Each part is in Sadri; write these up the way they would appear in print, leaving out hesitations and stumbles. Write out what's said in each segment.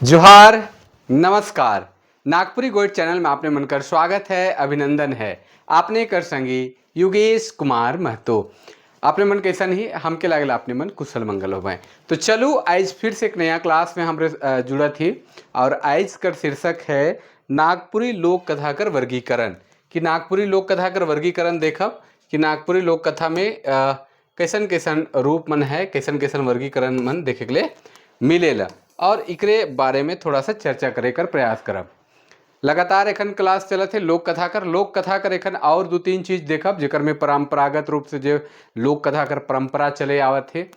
जोहार, नमस्कार। नागपुरी गोइड चैनल में आपने मनकर स्वागत है, अभिनंदन है। आपने कर संगी युगेश कुमार महतो। आपने मन कैसा नहीं हमके लागल आपने मन कुशल मंगल हो। तो चलो आज फिर से एक नया क्लास में हमरे जुड़ा थी और आज कर शीर्षक है नागपुरी लोक कथा कर वर्गीकरण, कि नागपुरी लोक कथा कर वर्गीकरण देखब कि नागपुरी लोक कथा में कैसन कैसन रूप मन है, कैसन कैसन वर्गीकरण मन देखे के लिए मिलेला और इकरे बारे में थोड़ा सा चर्चा करे कर प्रयास करब। लगातार एखन क्लास चलत है लोक कथा कर। लोक कथा कर एखन और दो तीन चीज देखब जेकर में परंपरागत रूप से जो लोक कथा कर परंपरा चले आवत है,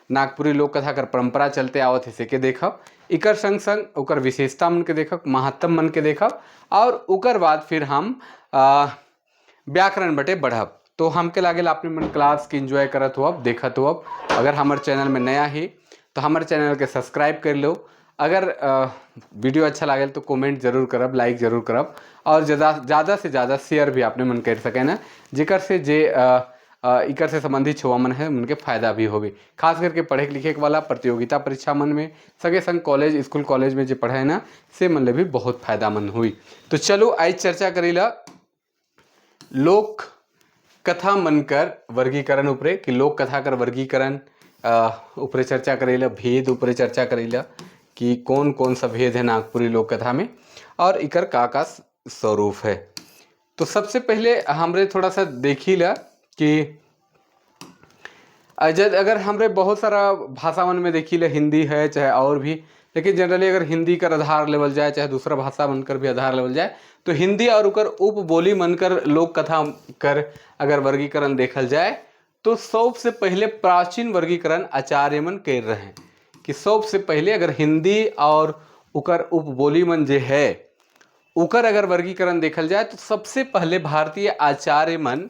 नागपुरी लोक कथा कर परंपरा चलते आवत है से के देखब। इकर संग संग ओकर विशेषता मन के देखब, महत्व मन के देखब और ओकर बाद फिर हम व्याकरण बटे बढ़ब। तो हमके लागेल आपने मन क्लास के एंजॉय करत हो, अब देखत हो। अब अगर हमारे चैनल में नया ही तो हमारे चैनल के सब्सक्राइब कर लो। अगर वीडियो अच्छा लागेल तो कमेंट जरूर करब, लाइक जरूर करब और ज़्यादा ज़्यादा से ज़्यादा शेयर भी आपने मन कर सके ना, जेकर से जे इकर से संबंधित छुआ मन है उनके फायदा भी होवे। खास करके पढ़े लिखे वाला प्रतियोगिता परीक्षा मन में सगे संग कॉलेज स्कूल कॉलेज में जो पढ़े ना से मन ले भी बहुत फायदा मन हुई। तो चलो आज चर्चा करीला लोक कथा मन कर वर्गीकरण उपरे, कि लोक कथा कर वर्गीकरण उपरे चर्चा करेला, भेद उपरे चर्चा करेला कि कौन कौन सा भेद है नागपुरी लोक कथा में और इकर का का स्वरूप है। तो सबसे पहले हमरे थोड़ा सा देखी ला कि अगर हमरे बहुत सारा भाषा मन में देखी ला, हिंदी है चाहे और भी, लेकिन जनरली अगर हिंदी कर आधार लेवल जाए चाहे दूसरा भाषा बनकर भी आधार लेवल जाए तो हिंदी और उकर उपबोली मनकर लोक कथा कर अगर वर्गीकरण देखल जाए तो सबसे पहले प्राचीन वर्गीकरण आचार्य मन कर रहे हैं कि सबसे पहले अगर हिंदी और उकर उपबोली मन जे है उकर अगर वर्गीकरण देखल जाए तो सबसे पहले भारतीय आचार्य मन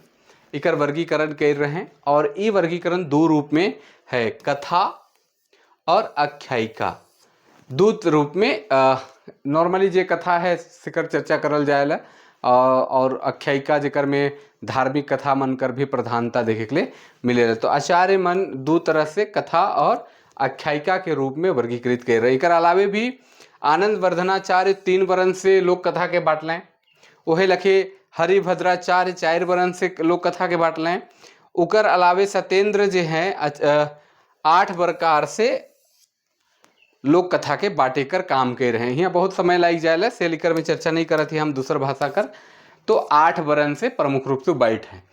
इकर वर्गीकरण कर रहे हैं। और ये वर्गीकरण दो रूप में है, कथा और आख्यायिका। दो रूप में नॉर्मली जे कथा है सिकर चर्चा करल जाएला और आख्यायिका जेकर में धार्मिक कथा मन कर भी प्रधानता देखे के लिए मिलेला। तो आचार्य मन दो तरह से कथा और आख्यायिका के रूप में वर्गीकृत कर रहे। एकर अलावे भी आनंद वर्धनाचार्य 3 वर्ण से लोक कथा के बांटलें, ओहे लखे हरिभद्राचार्य 4 वर्ण से लोक कथा के बांटलें। उकर अलावे सत्येंद्र जे हैं 8 प्रकार से लोक कथा के बांटे कर काम कर रहे हैं। यहाँ बहुत समय लग जाए से लिकर में चर्चा नहीं करत ही हम दूसर भाषा कर। तो 8 वर्ण से प्रमुख रूप से बैठ हैं।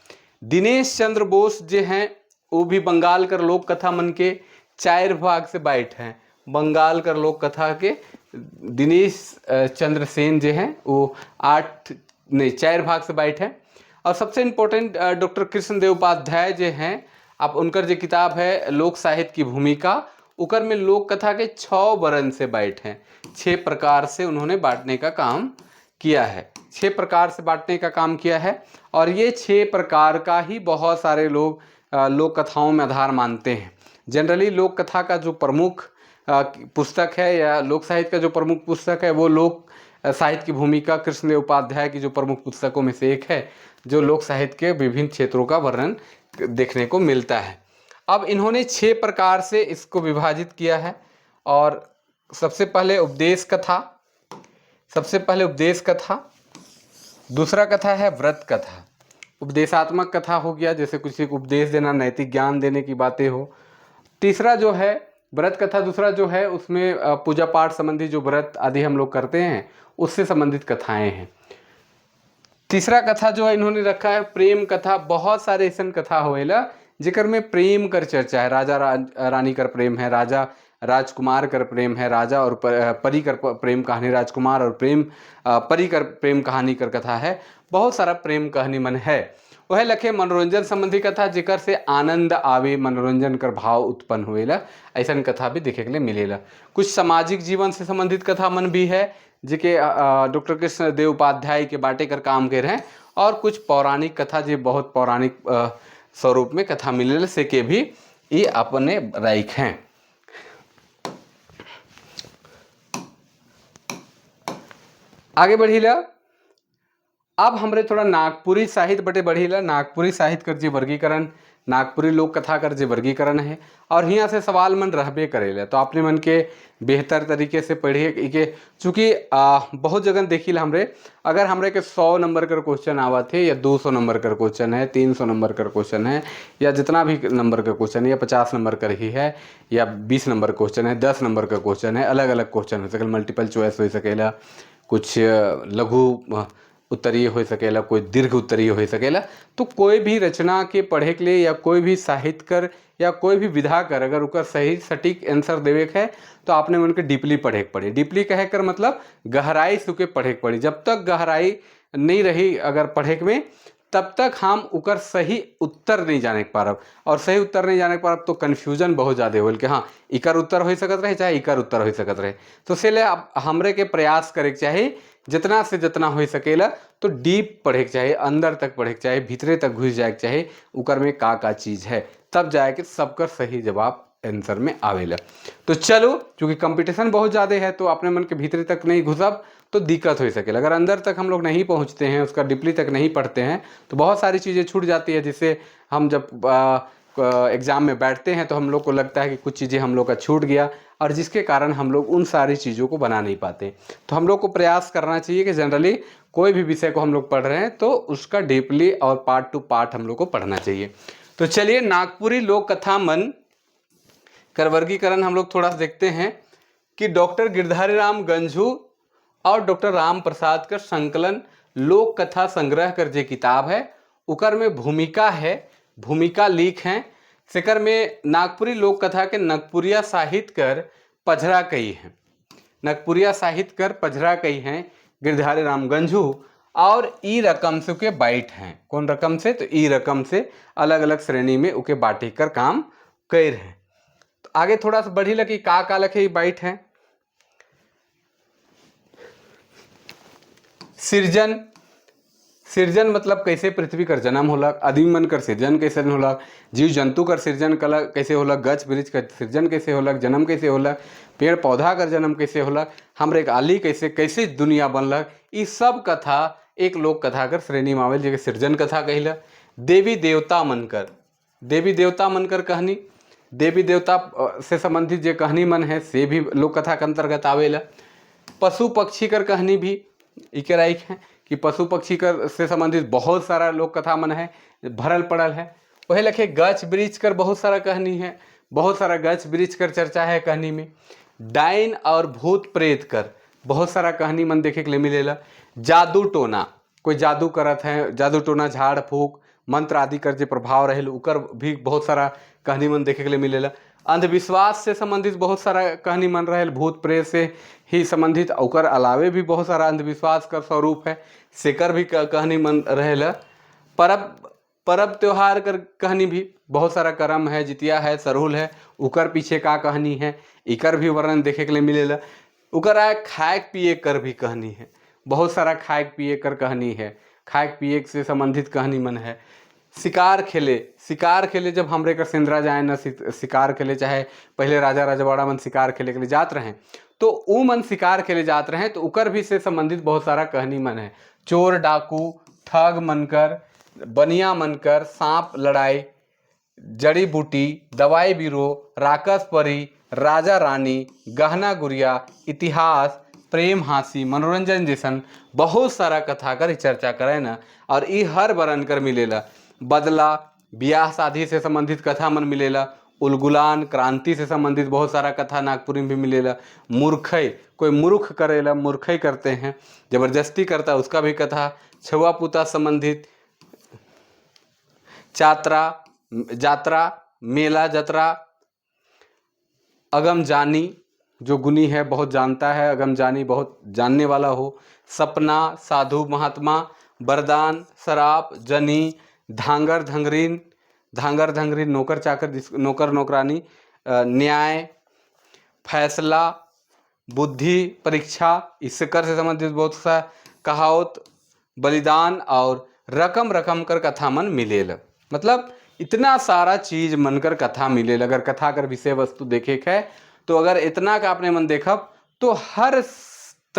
दिनेश चंद्र बोस जे हैं वो भी बंगाल कर लोक कथा मन के 4 भाग से बैठ हैं। बंगाल कर लोक कथा के दिनेश चंद्र सेन जे हैं वो 4 भाग से बैठ हैं। और सबसे इम्पोर्टेंट डॉक्टर कृष्णदेव उपाध्याय जे हैं, आप उनकर जो किताब है लोक साहित्य की भूमिका, उकर में लोक कथा के 6 वर्ण से बैठ हैं। 6 प्रकार से उन्होंने बांटने का काम किया है, 6 प्रकार से बांटने का काम किया है। और ये 6 प्रकार का ही बहुत सारे लोग लोक कथाओं में आधार मानते हैं। जनरली लोक कथा का जो प्रमुख पुस्तक है या लोक साहित्य का जो प्रमुख पुस्तक है वो लोक साहित्य की भूमिका कृष्णदेव उपाध्याय की जो प्रमुख पुस्तकों में से एक है, जो लोक साहित्य के विभिन्न क्षेत्रों का वर्णन देखने को मिलता है। अब इन्होंने 6 प्रकार से इसको विभाजित किया है। और सबसे पहले उपदेश कथा, सबसे पहले उपदेश कथा, दूसरा कथा है व्रत कथा, उपदेशात्मक कथा हो गया, जैसे किसी को उपदेश देना, नैतिक ज्ञान देने की बातें हो। तीसरा जो है व्रत कथा, दूसरा जो है उसमें पूजा पाठ संबंधी जो व्रत आदि हम लोग करते हैं उससे संबंधित कथाएं हैं। तीसरा कथा जो है इन्होंने रखा है प्रेम कथा। बहुत सारे ऐसा कथा होएला जिकर में प्रेम कर चर्चा है, राजा रानी कर प्रेम है, राजा राजकुमार कर प्रेम है, राजा और परी कर प्रेम कहानी, राजकुमार और प्रेम परी कर प्रेम कहानी कर कथा है। बहुत सारा प्रेम कहानी मन है। वह लखे मनोरंजन संबंधी कथा जिकर से आनंद आवे, मनोरंजन कर भाव उत्पन्न होएला, ऐसा कथा भी देखे के लिए मिलेला। कुछ सामाजिक जीवन से संबंधित कथा मन भी है जिके डॉक्टर कृष्ण देव उपाध्याय के बांटे कर काम कर रहे हैं। और कुछ पौराणिक कथा जो बहुत पौराणिक स्वरूप में कथा मिले से के भी ये अपने राइक हैं। आगे बढ़ीला। अब हमरे थोड़ा नागपुरी साहित्य बटे बढ़ीला। नागपुरी साहित्य कर जे वर्गीकरण, नागपुरी लोक कथा कर जे वर्गीकरण है, और हियाँ से सवाल मन रहबे करेला, तो आपने मन के बेहतर तरीके से पढ़िए के, चूँकि बहुत जगह देखी हमरे, अगर हमरे के 100 नंबर कर क्वेश्चन आवत है या 200 नंबर कर क्वेश्चन है, 300 नंबर कर क्वेश्चन है, या जितना भी नंबर का क्वेश्चन है, या 50 नंबर कर ही है, या 20 नंबर क्वेश्चन है, 10 नंबर का क्वेश्चन है, अलग अलग क्वेश्चन हो सकेला, मल्टीपल चॉइस हो सकेला, कुछ लघु उत्तरीय हो सकेला, कोई दीर्घ उत्तरीय हो सकेला। तो कोई भी रचना के पढ़े के लिए या कोई भी साहित्य कर या कोई भी विधा कर अगर उनका सही सटीक आंसर देवे के है तो आपने उनके डीपली पढ़े के पड़ी। डीपली कहे कर मतलब गहराई से उके पढ़े के पड़ी। जब तक गहराई नहीं रही अगर पढ़े के में, तब तक हम उकर सही उत्तर नहीं जाने के पारब, और सही उत्तर नहीं जाने के पारब तो कन्फ्यूजन बहुत ज़्यादा होल कि हाँ इकर उत्तर हो सकत रहे चाहे इकर उत्तर हो सकत रहे। तो इसलिए अब हमरे के प्रयास करे के चाही जितना से जितना हो सकेला तो डीप पढ़े के चाही, अंदर तक पढ़े के चाही, भीतरे तक घुस जाए के चाही, उकर में का का चीज़ है, तब जाए के सबकर सही जवाब आंसर में आवेला। तो चलो, चूँकि कंपटीशन बहुत ज़्यादा है तो अपने मन के भीतरी तक नहीं घुसब तो दिक्कत हो सकेला। अगर अंदर तक हम लोग नहीं पहुंचते हैं, उसका डीपली तक नहीं पढ़ते हैं, तो बहुत सारी चीज़ें छूट जाती है, जिससे हम जब एग्ज़ाम में बैठते हैं तो हम लोग को लगता है कि कुछ चीज़ें हम लोग का छूट गया, और जिसके कारण हम लोग उन सारी चीज़ों को बना नहीं पाते। तो हम लोग को प्रयास करना चाहिए कि जनरली कोई भी विषय को हम लोग पढ़ रहे हैं तो उसका डीपली और पार्ट टू पार्ट हम लोग को पढ़ना चाहिए। तो चलिए, नागपुरी लोक कथा मन कर वर्गीकरण हम लोग थोड़ा सा देखते हैं कि डॉक्टर गिरधारी राम गंझू और डॉक्टर राम प्रसाद का संकलन लोक कथा संग्रह कर जे किताब है उकर में भूमिका है, भूमिका लीक हैं, सेकर में नागपुरी लोक कथा के नगपुरिया साहित्य कर पझरा कई हैं, नगपुरिया साहित्य कर पझरा कई हैं गिरधारी राम गंझू, और ई रकम से उके बाइट हैं। कौन रकम से? तो ई रकम से अलग अलग श्रेणी में उके बांटे कर काम कर हैं। तो आगे थोड़ा सा बढ़ी लगी का का लखे ई बाइट हैं। सृजन, सृजन मतलब कैसे पृथ्वी कर जन्म होला, आदमी मन कर सृजन कैसे होला, जीव जंतु कर सृजन कला कैसे होला, गछ वृक्ष कर सृजन कैसे होला, जन्म कैसे होला, पेड़ पौधा कर जन्म कैसे होला, हमरे एक आली कैसे कैसे दुनिया बनलक, ई सब कथा एक लोक कथा कर श्रेणी में आवेल, जेके सृजन कथा कहिला। देवी देवता मन कर, देवी देवता मन कर कहानी, देवी देवता से संबंधित जे कहानी मन है से भी लोक कथा के अंतर्गत आवेला। पशु पक्षी कर कहानी भी इके राइक है कि पशु पक्षी कर से संबंधित बहुत सारा लोक कथा मन है, भरल पड़ल है। वही लखे गछ वृक्ष कर बहुत सारा कहानी है, बहुत सारा गछ वृक्ष कर चर्चा है कहानी में। डाइन और भूत प्रेत कर बहुत सारा कहानी मन देखे के लिए मिलेला। जादू टोना, कोई जादू करत है, जादू टोना झाड़ फूक मंत्र आदि कर जो प्रभाव रहे उकर भी बहुत सारा कहानी मन देखे के लिए मिलेला। अंधविश्वास से संबंधित बहुत सारा कहानी मन रहे, भूत प्रेत से ही संबंधित, उकर अलावे भी बहुत सारा अंधविश्वास का स्वरूप है, सेकर भी कहानी मन रहेला। परब परब त्योहार कर कहानी भी बहुत सारा करम है, जितिया है, सरहुल है, उकर पीछे का कहानी है, इकर भी वर्णन देखे के लिए मिलेला। उकर आए खाए पिए कर भी कहानी है, बहुत सारा खाए पिए कर कहानी है, खाए पिए से संबंधित कहानी मन है। शिकार खेले, शिकार खेले जब हमरे कर सेंद्रा जाए ना शिकार खेले, चाहे पहले राजा रजवाड़ा मन शिकार खेले के लिए जात रहे तो ऊ मन शिकार खेले जात रहे तो उकर भी से संबंधित बहुत सारा कहानी मन है। चोर डाकू, ठग मनकर, बनिया मनकर, सांप लड़ाई, जड़ी बूटी, दवाई बीरो, राकस परी, राजा रानी, गहना गुड़िया, इतिहास, प्रेम हासी, मनोरंजन जैसन बहुत सारा कथा कर चर्चा करे ना, और ई हर बरन कर मिलेला। बदला, ब्याह शादी से संबंधित कथा मन मिलेला। उलगुलान, क्रांति से संबंधित बहुत सारा कथा नागपुरी में भी मिलेला। मूर्खई, कोई मूर्ख करेला, मूर्खई करते हैं, जबरदस्ती करता है, उसका भी कथा। छुआ पुता संबंधित, चात्रा जात्रा, मेला जतरा, अगमजानी, जो गुनी है बहुत जानता है, अगमजानी बहुत जानने वाला हो, सपना, साधु महात्मा, वरदान, शराब, जनी, धांगर धंगरीन, धांगर धंगरीन नौकर चाकर, जिस नौकर नौकरानी, न्याय, फैसला, बुद्धि परीक्षा, इससे कर से संबंधित बहुत सा कहावत, बलिदान और रकम रकम कर कथा मन मिलेल। मतलब इतना सारा चीज मन कर कथा मिलेल। अगर कथा कर विषय वस्तु देखे है तो अगर इतना का आपने मन देखब तो हर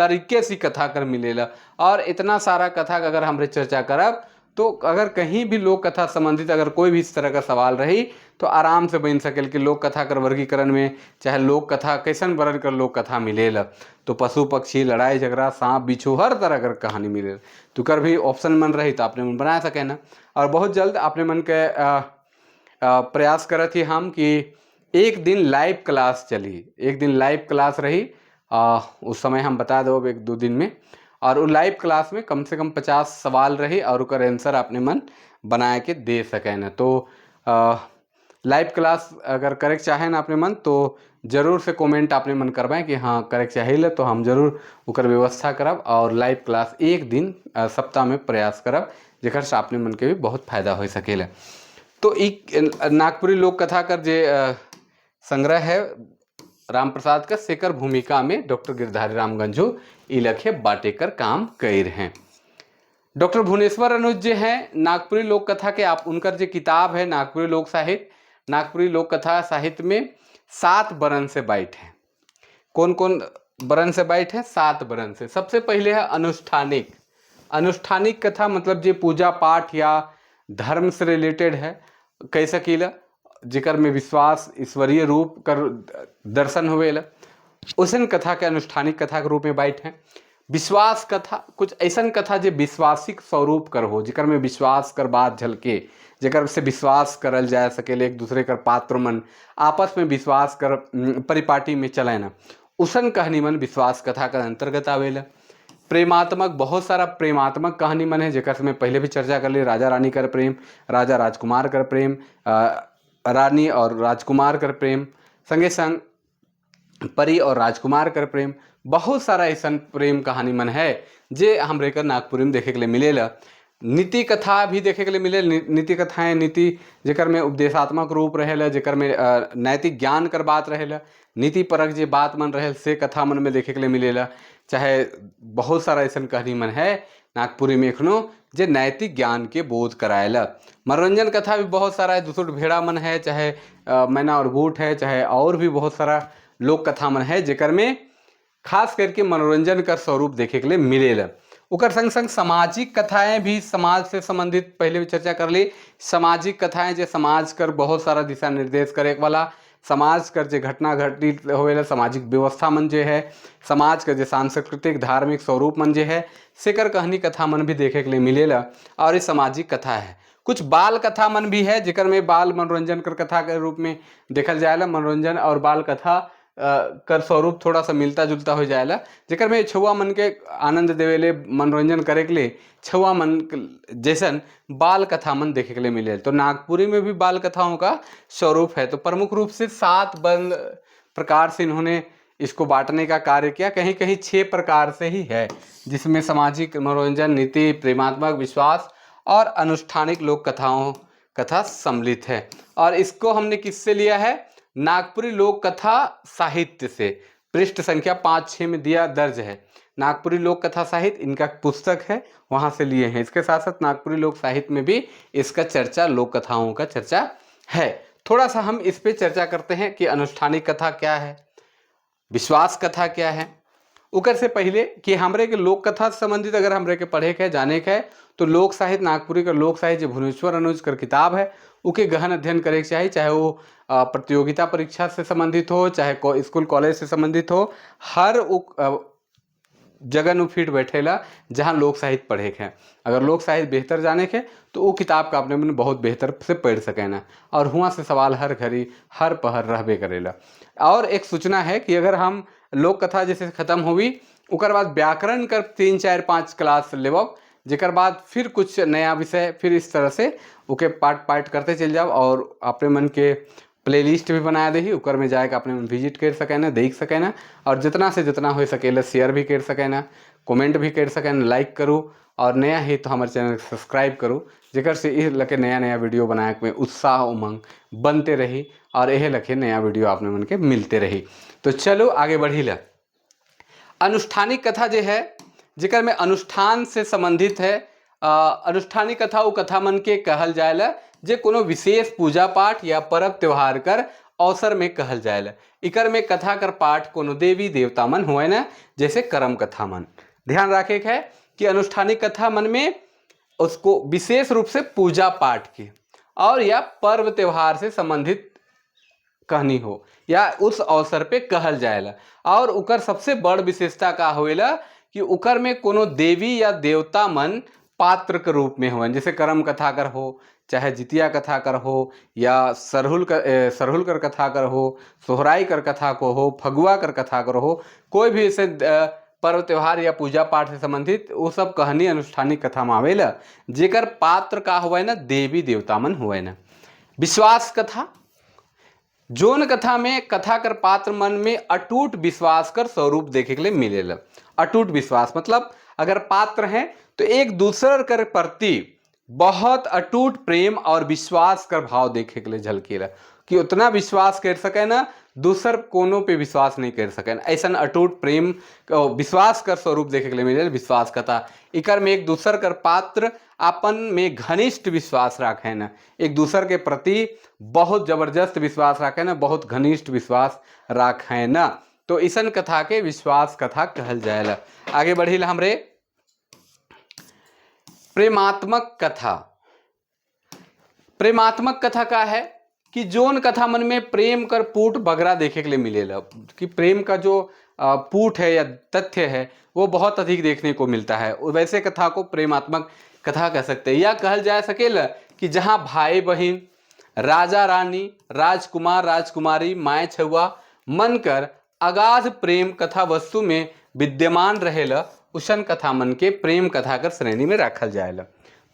तरीके से कथा कर मिलेला। और इतना सारा कथा का अगर हमरे चर्चा करब तो अगर कहीं भी लोक कथा संबंधित अगर कोई भी इस तरह का सवाल रही तो आराम से बन सकेल कि लोक कथा कर वर्गीकरण में, चाहे लोक कथा कैसन वर्ग कर लोक कथा मिलेला, तो पशु पक्षी, लड़ाई झगड़ा, सांप बिच्छू, हर तरह कर कहानी मिलेला। तो कर भी ऑप्शन मन रही तो आपने मन बना सके ना। और बहुत जल्द आपने मन के प्रयास करत ही हम कि एक दिन लाइव क्लास चली, एक दिन लाइव क्लास रही, उस समय हम बता दो 1-2 दिन में। और वो लाइव क्लास में कम से कम 50 सवाल रही और उकर आंसर आपने मन बना के दे सके ना। तो लाइव क्लास अगर करे चाहे ना आपने मन तो ज़रूर से कमेंट आपने मन करवाएं कि हाँ करे चाहिए, तो हम ज़रूर उकर व्यवस्था करब और लाइव क्लास एक दिन सप्ताह में प्रयास करब, जेकर से आपने मन के भी बहुत फायदा हो सकेला। तो एक नागपुरी लोक कथा कर जे संग्रह है राम प्रसाद का, सेकर भूमिका में डॉक्टर गिरधारी राम गंझू इलखे बाटेकर काम कर हैं। डॉक्टर भुवनेश्वर अनुज जे हैं नागपुरी लोक कथा के, आप उनकर जो किताब है नागपुरी लोक साहित्य, नागपुरी लोक कथा साहित्य में 7 बरन से बाइट है। कौन कौन बरन से बाइट है? 7 बरन से। सबसे पहले है अनुष्ठानिक। अनुष्ठानिक कथा मतलब जे पूजा पाठ या धर्म से रिलेटेड है, कह सकीला, जिकर में विश्वास ईश्वरीय रूप कर दर्शन होवेला, उसन कथा के अनुष्ठानिक कथा के रूप में बाइट है। विश्वास कथा कुछ ऐसा कथा जे विश्वासिक स्वरूप कर हो, जिकर में विश्वास कर बात झलके, जेकर से विश्वास करल जा सकेले, एक दूसरे कर पात्र मन आपस में विश्वास कर परिपाटी में चले ना, उसन कहानी मन विश्वास कथा का अंतर्गत आवेला। प्रेमात्मक, बहुत सारा प्रेमात्मक कहानी मन है, जेकर से मैं पहले भी चर्चा कर ली, राजा रानी कर प्रेम, राजा राजकुमार कर प्रेम, रानी और राजकुमार कर प्रेम, संगे संग परी और राजकुमार कर प्रेम, बहुत सारा ऐसा प्रेम कहानी मन है जे हमरे कर नागपुरी में देखे के लिए मिलेला। नीति कथा भी देखे के लिए मिले, नीति कथाएं, नीति जेकर में उपदेशात्मक रूप रहेला, जेकर में नैतिक ज्ञान कर बात रहेला, नीति परक जे बात मन रहे से कथा मन में देखे के लिए मिलेला। चाहे बहुत सारा ऐसा कहानी मन है नागपुरी में एखनो जे नैतिक ज्ञान के बोध कराएला। मनोरंजन कथा भी बहुत सारा है, दूसर भेड़ा मन है, चाहे मैना और बूट है, चाहे और भी बहुत सारा लोक कथा मन है जेकर में खास करके मनोरंजन का स्वरूप देखे के लिए मिलेला। उकर संग संग सामाजिक कथाएं भी समाज से संबंधित पहले भी चर्चा कर ली। सामाजिक कथाएं जो समाज कर बहुत सारा दिशा निर्देश करे वाला, समाज कर जे घटना घटित होवेला, सामाजिक व्यवस्था मन जे है, समाज कर जे सांस्कृतिक धार्मिक स्वरूप मन जे है, सेकर कहानी कथा मन भी देखे के लिए मिलेला। और ये सामाजिक कथा है। कुछ बाल कथा मन भी है जेकर में बाल मनोरंजन कर कथा के रूप में देखल जाएला। मनोरंजन और बाल कथा कर स्वरूप थोड़ा सा मिलता जुलता हो जाएला, जेकर में छुआ मन के आनंद देवेले, मनोरंजन करे के लिए छुआ मन जैसन बाल कथा मन देखे के लिए मिले। तो नागपुरी में भी बाल कथाओं का स्वरूप है। तो प्रमुख रूप से 7 बंद प्रकार से इन्होंने इसको बांटने का कार्य किया, कहीं कहीं 6 प्रकार से ही है, जिसमें सामाजिक, मनोरंजन, नीति, प्रेमात्मक, विश्वास और अनुष्ठानिक लोक कथाओं कथा सम्मिलित है। और इसको हमने किससे लिया है? नागपुरी लोक कथा साहित्य से। पृष्ठ संख्या 5-6 में दिया दर्ज है। नागपुरी लोक कथा साहित्य इनका पुस्तक है, वहाँ से लिए हैं। इसके साथ साथ नागपुरी लोक साहित्य में भी इसका चर्चा, लोक कथाओं का चर्चा है। थोड़ा सा हम इस पे चर्चा करते हैं कि अनुष्ठानिक कथा क्या है, विश्वास कथा क्या है। उकर से पहले कि हमरे के लोक कथा से संबंधित अगर हमरे के पढ़े के है, जाने के है, तो लोक साहित्य, नागपुरी का लोक साहित्य भुवनेश्वर अनुज कर किताब है, उके गहन अध्ययन करे के चाहिए, चाहे वो प्रतियोगिता परीक्षा से संबंधित हो, चाहे स्कूल कॉलेज से संबंधित हो, हर जगह फिट बैठेला जहाँ लोक साहित्य पढ़े के है। अगर लोक साहित्य बेहतर जाने के तो वो किताब का अपने मन बहुत बेहतर से पढ़ सके ना, और हुआ से सवाल हर घड़ी हर पहर रहबे करेला। और एक सूचना है कि अगर हम लोक कथा जैसे ख़त्म हुई, उकर बाद व्याकरण कर 3 4 5 क्लास लेब, जेकर बाद फिर कुछ नया विषय, फिर इस तरह से ओके पार्ट पार्ट करते चल जाओ। और अपने मन के प्लेलिस्ट भी बना दही, उकर में जाके अपने मन विजिट कर सके ना, देख सके ना, और जितना से जितना हो सकेला शेयर भी कर सके ना, कमेंट भी कर सके ना, लाइक करो, और नया ही तो हमारे चैनल सब्सक्राइब करो, जेकर से इस लके नया नया वीडियो बनाए में उत्साह उमंग बनते रही और यह लखे नया वीडियो आपने मन के मिलते रही। तो चलो आगे बढ़ी ला। अनुष्ठानिक कथा जो है, जेकर में अनुष्ठान से संबंधित है, अनुष्ठानिक कथा वो कथा मन के कहल जाएला जे कोनो विशेष पूजा पाठ या पर्व त्योहार कर अवसर में कहल जाएला। इकर में कथा कर पाठ कोनो देवी देवता मन हुए ना, जैसे करम कथा मन। ध्यान रखे है कि अनुष्ठानिक कथा मन में उसको विशेष रूप से पूजा पाठ के और या पर्व त्योहार से संबंधित कहनी हो या उस अवसर पे कहल जाएला। और उकर सबसे बड़ विशेषता का होएला कि उकर में कोनो देवी या देवता मन पात्र के रूप में होवन, जैसे करम कथा कर हो, चाहे जितिया कथा कर हो, या सरहुल कर कथा कर हो, सोहराई कर कथा को हो, फगुआ कर कथा कर हो, कोई भी ऐसे पर्व त्योहार या पूजा पाठ से संबंधित वो सब कहानी अनुष्ठानिक कथा में आवेला, जेकर पात्र का हुआ ना, देवी देवता मन हुए ना। विश्वास कथा, जोन कथा में कथा कर पात्र मन में अटूट विश्वास कर स्वरूप देखे के लिए मिलेला। अटूट विश्वास मतलब अगर पात्र हैं तो एक दूसरे कर प्रति बहुत अटूट प्रेम और विश्वास कर भाव देखे के लिए झलकेला, कि उतना विश्वास कर सके ना, दूसर कोनो पे विश्वास नहीं कर सके ना। ऐसा अटूट प्रेम विश्वास कर स्वरूप देखे के लिए मिले विश्वास कथा। इकर में एक दूसर कर पात्र अपन में घनिष्ठ विश्वास रखे ना, एक दूसर के प्रति बहुत जबरदस्त विश्वास रखे ना, बहुत घनिष्ठ विश्वास रखे ना, तो ऐसन कथा के विश्वास कथा कहल जाएला। आगे बढ़ी हमरे प्रेमात्मक कथा। प्रेमात्मक कथा का है कि जोन कथा मन में प्रेम कर पुट बगरा देखे के लिए मिलेला, कि प्रेम का जो पुट है या तथ्य है वो बहुत अधिक देखने को मिलता है, वैसे कथा को प्रेमात्मक कथा कह सकते हैं। या कहल जा सकेला कि जहाँ भाई बहन, राजा रानी, राजकुमार राजकुमारी, माय छुआ मन कर अगाध प्रेम कथा वस्तु में विद्यमान रहेला, उसन कथा मन के प्रेम कथा कर श्रेणी में रखल जाएला।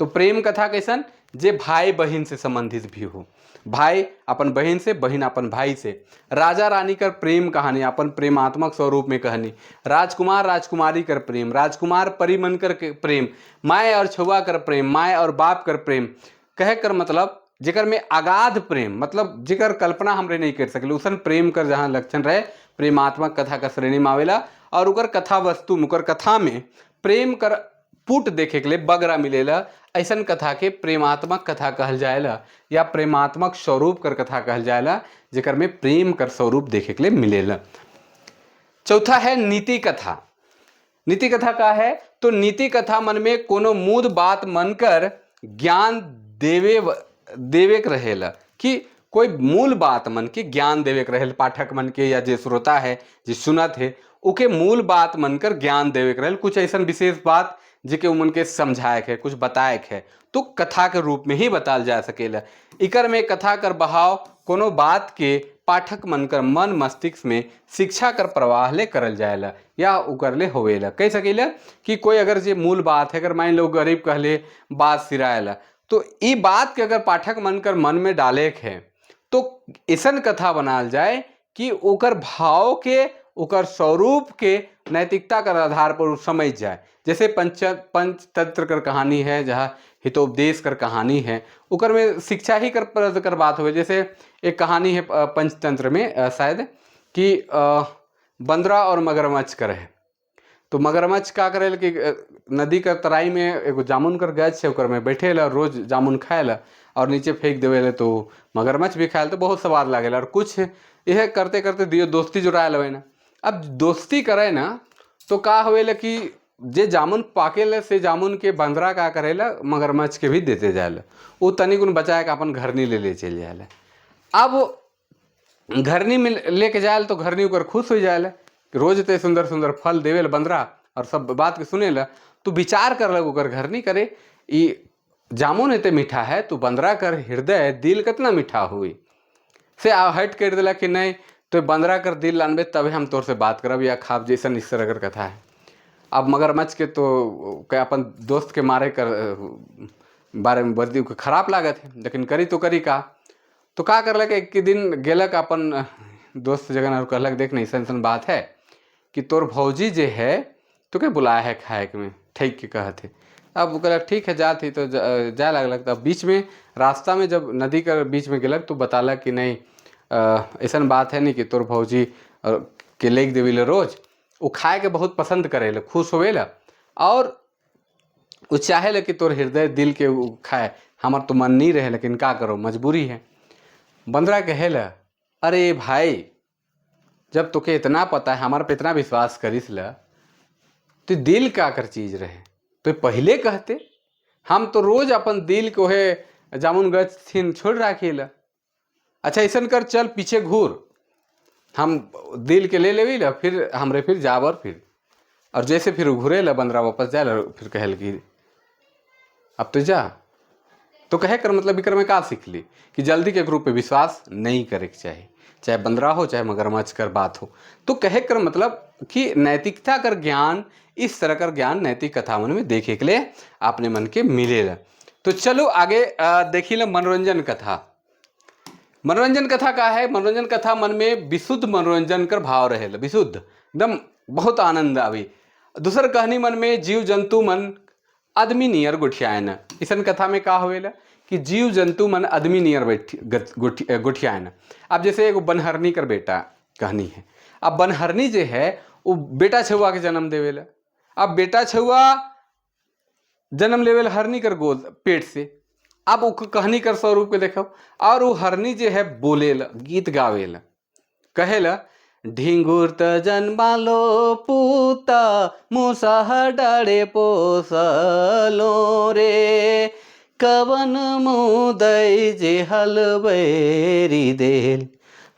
तो प्रेम कथा कैसन, जे भाई बहन से संबंधित भी हो, भाई अपन बहन से, बहन अपन भाई से, राजा रानी कर प्रेम कहानी अपन प्रेमात्मक स्वरूप में कहानी, राजकुमार राजकुमारी कर प्रेम, राजकुमार परिमन कर प्रेम, माय और छुआ कर प्रेम, माय और बाप कर प्रेम, कहे कर मतलब जेकर में अगाध प्रेम, मतलब जेकर कल्पना हमरे नहीं कर सकले, उसन प्रेम कर जहाँ लक्षण रहे प्रेमात्मक कथा का श्रेणी में आवेला। और उकर कथा वस्तु उकर कथा में प्रेम कर पुट देखे के लिए बगरा मिलेला, ऐसन कथा के प्रेमात्मक कथा कहल जाएला या प्रेमात्मक स्वरूप कर कथा कहल जाएला, जेकर में प्रेम कर स्वरूप देखे के लिए मिलेला। चौथा है नीति कथा। नीति कथा का है तो नीति कथा मन में कोनो मूल बात मन कर ज्ञान देवे देवे के रहेला, कि कोई मूल बात मन के ज्ञान देवे के रहेला पाठक मन के या जे श्रोता है जे सुनत है उके मूल बात मन कर ज्ञान देवे के रहेला, कुछ ऐसा विशेष बात जेके मन के समझाए के है, कुछ बताए के है, तो कथा के रूप में ही बताल जा सकेला। इकर में कथा कर बहाव कोनो बात के पाठक मन कर मन मस्तिष्क में शिक्षा कर प्रवाह ले करल जाएला या उकर ले होवेला। कह सकेला कि कोई अगर जे मूल बात है, अगर मान लो गरीब कहले बात सिराएला, तो ई बात के अगर पाठक मन कर मन में डाले के है तो ऐसन कथा बनाल जाए कि ओकर भाव के ओकर स्वरूप के नैतिकता कर आधार पर वो समझ जाए। जैसे पंचतंत्र कर कहानी है, जहाँ हितोपदेश कर कहानी है, ओकर में शिक्षा ही कर पर कर बात हुए। जैसे एक कहानी है पंचतंत्र में शायद कि बंदरा और मगरमच्छ कर है, तो मगरमच्छ का करे कि नदी कर तराई में एगो जामुन कर गाछ है, ओकर में बैठे ला रोज जामुन खाए ला और नीचे फेंक देवे तो मगरमच्छ भी खाए तो बहुत स्वाद लागेला। और कुछ यह करते करते दियो दोस्ती जुड़ाए लवे ना। अब दोस्ती करे ना तो का होवेला कि जे जामुन पाकेला से जामुन के बंदरा का करेला मगरमच्छ के भी देते जाएला, वो तनिक उन बचाए के अपन घरनी ले ले चल जाएला। अब घरनी में लेके जाएला तो घरनी ओकर खुश हो जाएला, रोज इतने सुंदर सुंदर फल देवेला बंदरा और सब बात के सुनेला। तो विचार कर लग ओकर घरनी करे ई जामुन इतने मीठा है तो बंदरा कर हृदय दिल कितना मीठा हुई से आ हट कर दिला कि नहीं तो बंदरा कर दिल लानबे तभी हम तोर से बात करब या खाब, जैसन इस तरह कर कथा है। अब मगरमच्छ के तो के अपन दोस्त के मारे कर बारे में बर्दी के खराब लागत है, लेकिन करी तो करी का, तो का करलक एक दिन गेलक अपन दोस्त जगह और कहलक देख नहीं ऐसन ऐसन बात है कि तोर भौजी जे है तो के बुलाया है खाए के में ठीक के कहत है। अब वो कहलक ठीक है जात ही तो जाए लगलक। तब बीच में रास्ता में जब नदी कर बीच में गेलक तो बतालक कि नहीं ऐसन बात है नहीं कि तोर भौजी के लेके देवी ले रोज वो खाए के बहुत पसंद करेला, खुश होवेला और वो चाहेला कि तोर हृदय दिल के वो खाए, हमार तो मन नहीं रहे लेकिन का करो मजबूरी है। बंदरा कहेला अरे भाई, जब तोके इतना पता है, हमारे पे इतना विश्वास करिस ला, तो दिल का कर चीज रहे तो पहले कहते। हम तो रोज अपन दिल को है जामुन गछ थीन छोड़ राखी ला। अच्छा, ऐसा कर, चल पीछे घूर, हम दिल के ले लेवी ला, फिर हमरे फिर जाबर फिर। और जैसे फिर घूरे ला बंदरा वापस जाए ला, फिर कहल कि अब तो जा। तो कहे कर मतलब इकर में का सीख ली कि जल्दी के ग्रुप पे विश्वास नहीं करे के चाही, चाहे बंदरा हो, चाहे मगरमच्छ कर बात हो। तो कहे कर मतलब कि नैतिकता कर ज्ञान, इस तरह कर ज्ञान नैतिक कथा मन में देखे के लिए अपने मन के मिलेला। तो चलो आगे देखी ला मनोरंजन कथा। मनोरंजन कथा का है? मनोरंजन कथा मन में विशुद्ध मनोरंजन कर भाव रहेला, विशुद्ध एकदम बहुत आनंद आवी। दूसर कहानी मन में जीव जंतु मन आदमी नियर गोठियायन। इसन कथा में का होवेला कि जीव जंतु मन आदमी नियर बैठी गोठियायन। अब जैसे एगो बनहरनी कर बेटा कहानी है। अब बनहरनी जे है वो बेटा छुआ के जन्म देवेला। अब बेटा छुआ जन्म लेवेला हरनी कर गोद पेट से। अब वो कहानी कर स्वरूप के देखो, और वो हरनी जे है बोलेला, गीत गावेला, कहेला ढिंगुर त जन्मालो पूता मुसह डाड़े पोसलो रे, कवन मुदई जे हलबेरी देल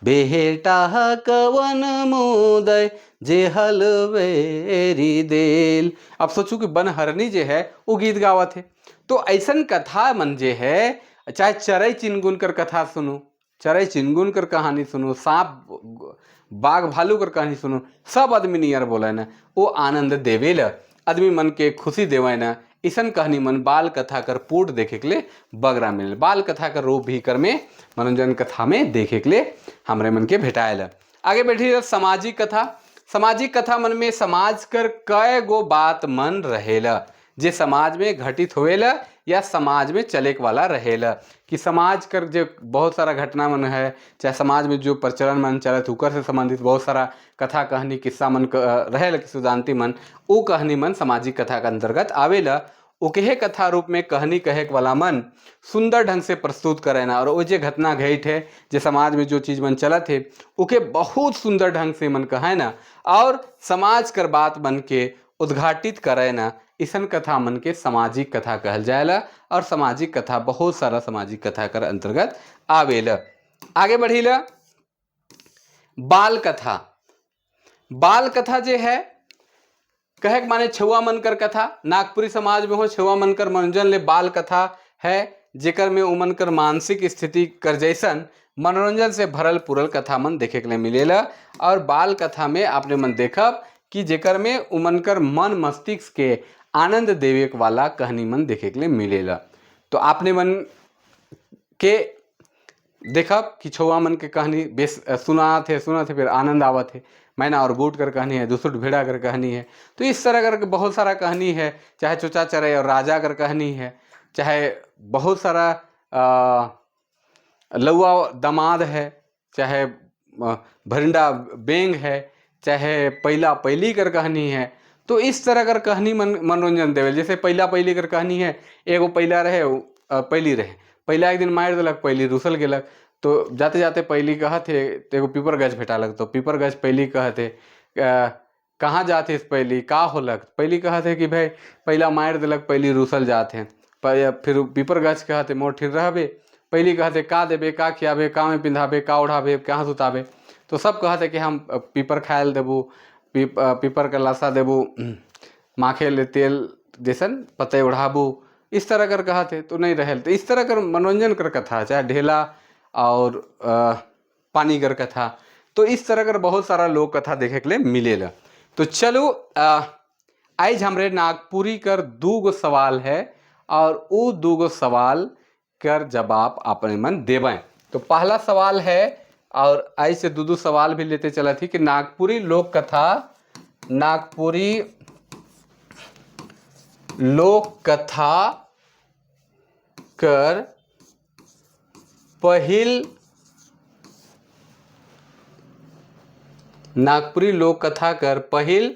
बेटा, कवन मुदई जे हलबेरी देल। अब सोचू कि बनहरनी जे है वो गीत गावत है। तो ऐसन कथा मन जे है, चाहे चरई चिनगुन कर कथा सुनो, चरई चिनगुन कर कहानी सुनो, सांप बाघ भालू कर कहानी सुनो, सब आदमी नियर बोले न, वो आनंद देवेल, आदमी मन के खुशी देवे न। इसन कहानी मन बाल कथा कर पुट देखे के लिए बगरा मिले। बाल कथा कर रूप भी कर में मनोरंजन कथा में देखे के लिए हमरे मन के भेटायल। आगे बैठी सामाजिक कथा। सामाजिक कथा मन में समाज कर कई गो बात मन रहेला जे समाज में घटित होवेला या समाज में चले वाला रहेला, कि समाज कर जो बहुत सारा घटना मन है, चाहे समाज में जो प्रचलन मन चलत उकर से संबंधित बहुत सारा कथा कहानी किस्सा मन रहेला कि सुदांती मन, वो कहानी मन सामाजिक कथा के अंतर्गत आवेला। ओके कथा रूप में कहानी कहे वाला मन सुंदर ढंग से प्रस्तुत करे ना, और वो जो घटना घटित है, जे समाज में जो चीज़ मन चलत है, ओके बहुत सुंदर ढंग से मन कहे ना और समाज कर बात मन के उद्घाटित करे ना। इसन कथा मन के सामाजिक कथा कहल जाएला और सामाजिक कथा बहुत सारा सामाजिक कथा कर अंतर्गत आवेला। आगे बढ़ीला बाल कथा। बाल कथा जे है कहे माने छुआ मन कर कथा। नागपुरी समाज में हो छुआ मन कर मनोरंजन ले बाल कथा है, जेकर में उमन कर मानसिक स्थिति कर जैसन मनोरंजन से भरल पुरल कथा मन देखे के लिए मिलेला। और बाल कथा में आपने मन देखब कि जेकर में उमन कर मन मस्तिष्क के आनंद देवे वाला कहानी मन देखे के लिए मिलेला। तो आपने मन के देखब कि छुआ मन के कहानी बेस सुनात है, सुनात है, फिर आनंद आवत है। मैना और बूट कर कहानी है, दुसुट भेड़ा कर कहानी है। तो इस तरह करके बहुत सारा कहानी है, चाहे चोचा चरे और राजा कर कहानी है, चाहे बहुत सारा लौआ दमाद है, चाहे भरिंडा बेंग है, चाहे पहला पैली कर कहानी है। तो इस तरह कर कहानी मन मनोरंजन देवे। जैसे पहला पैली कर कहानी है, एगो पहला रहे, पैली रहे, पहला एक दिन मार दिलक, पैली रुसल गेलक। तो जाते जाते पैली कहत है, तो एगो पीपर गाछ भेटालक, तो पीपर गाछ पैली कहत है, कहाँ जाते इस पैली, का होलक? पैली कहत है कि भाई पहला मार दिलक, पैली रुसल जात है। पर फिर पीपर गाछ कहत है, मोर ठिर रहबे। पैली कहते का देबे, का खियाबे, का में पिंधाबे, का ओढ़ाबे, कहाँ सुताबे? तो सब कहते कि हम पीपर खाए देबू, पीपर के लसा देबू, माखे ले तेल जैसन पते ओढ़ाबू, इस तरह कर कहते तो नहीं रहे। तो इस तरह कर मनोरंजन कर कथा, चाहे ढेला और पानी कर कथा, तो इस तरह कर बहुत सारा लोक कथा देखे के लिए मिलेला। तो चलो आज हमरे नागपुरी कर दू गो सवाल है और वो दू गो सवाल कर जवाब अपने मन देवें। तो पहला सवाल है, और ऐसे दो दो सवाल भी लेते चला थी कि नागपुरी लोक कथा, नागपुरी लोक कथा कर पहिल, नागपुरी लोक कथा कर पहिल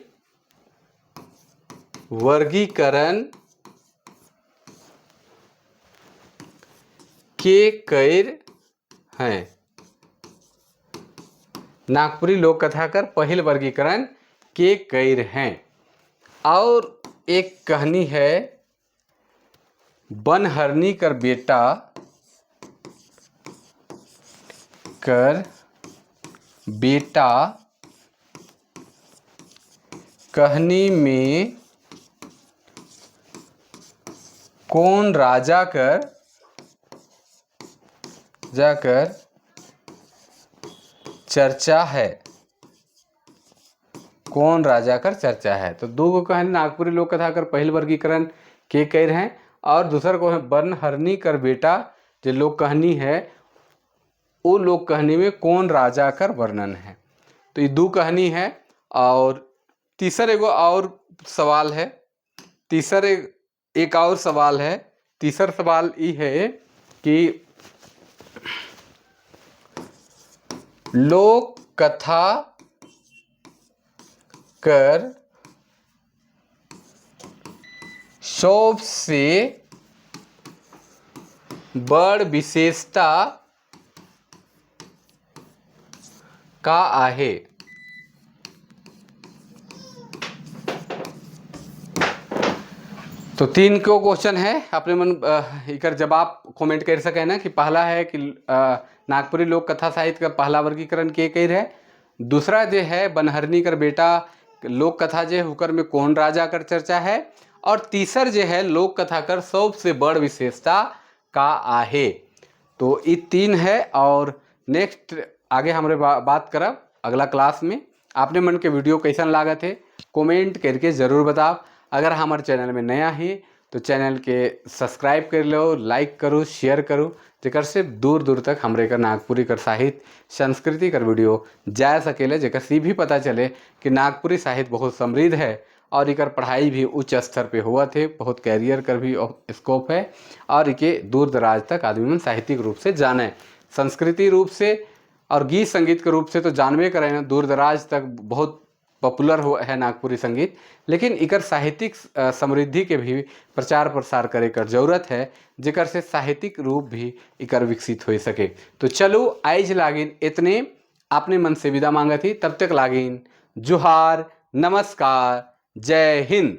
वर्गीकरण के कैर हैं। नागपुरी लोक कथा कर पहिल वर्गीकरण के कैर हैं। और एक कहानी है बनहरनी कर बेटा कर बेटा कहानी में कौन राजा कर जाकर चर्चा है, कौन राजा कर चर्चा है। तो दो गो कहानी नागपुरी लोक कथा कर पहिल वर्गीकरण के कह रहे हैं और दूसर को है बनहरनी कर बेटा जो लोक कहानी है वो लोक कहानी में कौन राजा कर वर्णन है। तो ये दो कहानी है। और तीसर एगो और सवाल है, तीसर एक और सवाल है। तीसर सवाल ये है कि लोक कथा कर सबसे बड़ विशेषता का आहे। तो तीन को क्वेश्चन है, अपने मन इकर जवाब कमेंट कर सके ना कि पहला है कि नागपुरी लोक कथा साहित्य का पहला वर्गीकरण के कह है, दूसरा जो है बनहरनी कर बेटा लोक कथा जो हुकर में कौन राजा कर चर्चा है, और तीसर जो है लोक कथा कर सबसे बड़ विशेषता का आहे। तो ये तीन है। और नेक्स्ट आगे हमरे बात करब अगला क्लास में। आपने मन के वीडियो कैसन लागत है कमेंट करके ज़रूर बताओ। अगर हमारे चैनल में नया है तो चैनल के सब्सक्राइब कर लो, लाइक करो, शेयर करो, जेकर से दूर दूर तक हमरे कर नागपुरी कर साहित्य संस्कृति कर वीडियो जा सकेले, जेकर से भी पता चले कि नागपुरी साहित्य बहुत समृद्ध है और इकर पढ़ाई भी उच्च स्तर पे हुआ थे, बहुत कैरियर कर भी स्कोप है और इके दूर दराज तक आदमी मन साहित्यिक रूप से जाने, संस्कृति रूप से और गीत संगीत के रूप से तो जानबे करें, दूर दराज तक बहुत पॉपुलर हो है नागपुरी संगीत, लेकिन इकर साहित्यिक समृद्धि के भी प्रचार प्रसार करे कर जरूरत है, जेकर से साहित्यिक रूप भी इकर विकसित हो सके। तो चलो आइज लागिन इतने, आपने मन से विदा मांगा थी, तब तक लागिन जोहार, नमस्कार, जय हिंद।